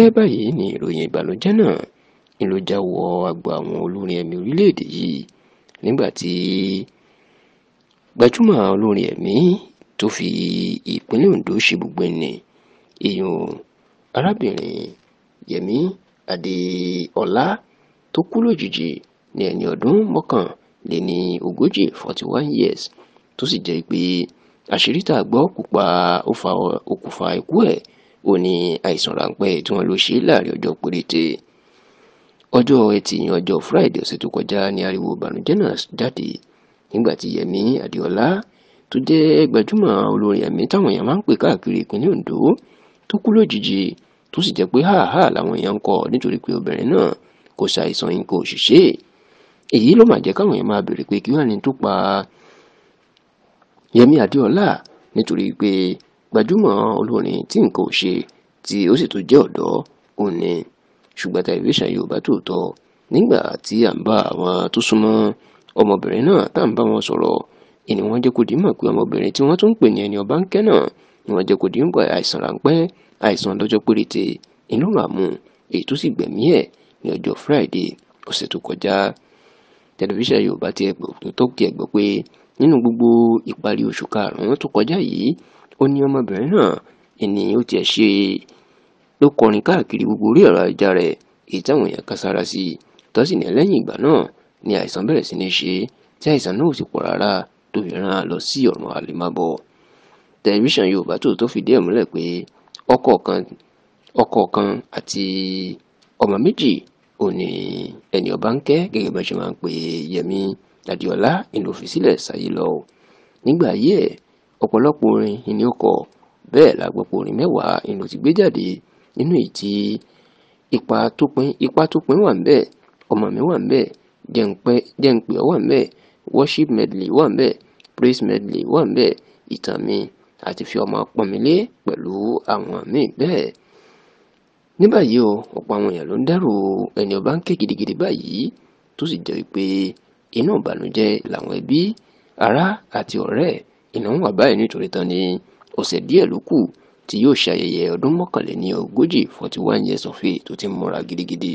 Wẹ́rẹ́ báyìí ni ìròyìn ìbànújẹ́ náà ń ló já wọ agbo àwọn olórin ẹ̀mí orílẹ̀-èdè yìí nígbà tí gbajúmọ̀ olórin ẹ̀mí tó fi ìpínlẹ̀ Ondo ṣe ibùgbé ní ìyún arábìnrin Yẹmí Adéọlá tó kú lójijì ní ẹni ọdún 41, 41 years, tó sì jẹ́ pé àṣírí tá a gbọ́ pupa ó fa okùnfà ikú ẹ̀ ó ní àìsàn ráńpẹ́ tí wọ́n lọ ṣe láàrin ọjọ́ péréte. Ọjọ́ Ẹtì, ọjọ́ Friday ọ̀sẹ̀ tó kọjá ní ariwo ìbànújẹ́ náà jáde nígbà tí Yẹmí Adéọlá tó jẹ́ gbajúmọ̀ olórin ẹ̀mí táwọn èèyàn máa ń pè káàkiri ìpínlẹ̀ Ondo tó kú lójijì, tó sì jẹ́ pé háàhá làwọn èèyàn ń kọ nítorí pé obìnrin náà kò ṣàìsàn nǹkan òṣìṣẹ́. Èyí ló máa jẹ́ káwọn èèyàn máa béèrè pé kí wọ́n ní tó pa Yẹmí Adéọlá, nítorí pé gbajúmọ̀ olórin tí nǹkan ò ṣe tí ó sì tó jẹ́ ọ̀dọ́ òun ni. Ṣùgbọ́n tẹlifíṣàn Yorùbá Tòótọ́, nígbà tí à ń bá àwọn tó súnmọ́ ọmọbìnrin náà tá à ń bá wọn sọ̀rọ̀, ìní wọ́n jẹ́ kó di mọ̀ pé ọmọbìnrin tí wọ́n tún ń pè ní ẹni ọba ń kẹ́ náà ni wọ́n jẹ́ kó di mọ̀ àìsàn ráńpẹ́, àìsàn lọ́jọ́ péréte inú màmú, èyí tó sì gbẹ̀mí ẹ̀ ní ọjọ́ Friday ọ̀sẹ̀ tó kọjá. Tẹlifíṣàn Yorùbá ti tó tiẹ̀ gbọ́ pé nínú gbogbo ìparí oṣù karùn-ún tó kọjá yìí, ó ní ọmọbìnrin náà ìní ó tiẹ̀ ṣe ló kọrin káàkiri gbogbo orí ẹ̀rọ ayélujára rẹ̀, èyí táwọn èèyàn kan sára sí i, tó sì ní lẹ́yìn ìgbà náà ni àìsàn bẹ̀rẹ̀ sí ní ṣe, tí àìsàn náà ò sì pọ̀ rárá tó fi rán an lọ sí ọ̀run àlèmábọ̀. Tẹlifíṣàn Yorùbá Tòótọ́ fìdí ẹ̀ múlẹ̀ pé ọkọ kan àti ọmọ méjì ò ní ẹni ọba ń kẹ́, gẹ́gẹ́ bá ṣe máa ń pè Yẹmí Adéọlá ìlú fi sílẹ̀ sáyé lọ. Nígbà ayé ẹ̀, ọ̀pọ̀lọpọ̀ orin ni ó kọ, bẹ́ẹ̀ la gbọ́ pé orin 10 ìlú ti gbé jáde, nínú èyí tí ipa tó pin wà ńbẹ̀, ọmọ mi wà ńbẹ̀, jẹ́ ń pè ọ́ wà ńbẹ̀, worship medley wà ńbẹ̀, praise medley wà ńbẹ̀, ìtàn mi àti fi ọmọ pọ́nmilé pẹ̀lú àwọn míì bẹ́ẹ̀. Ní báyìí o, ọ̀pọ̀ àwọn èèyàn ló ń dárò ẹni ọba ń ké gidigidi báyìí, tó sì jẹ́ pé inú ìbànújẹ́ làwọn ẹbí, ará àti ọ̀rẹ́ iná ń wà báyìí nítorí tán ní ọ̀sẹ̀ díẹ̀ ló kù tí yóò ṣe ayẹyẹ ọdún 41, 41 years of age tó ti ń múra gidigidi.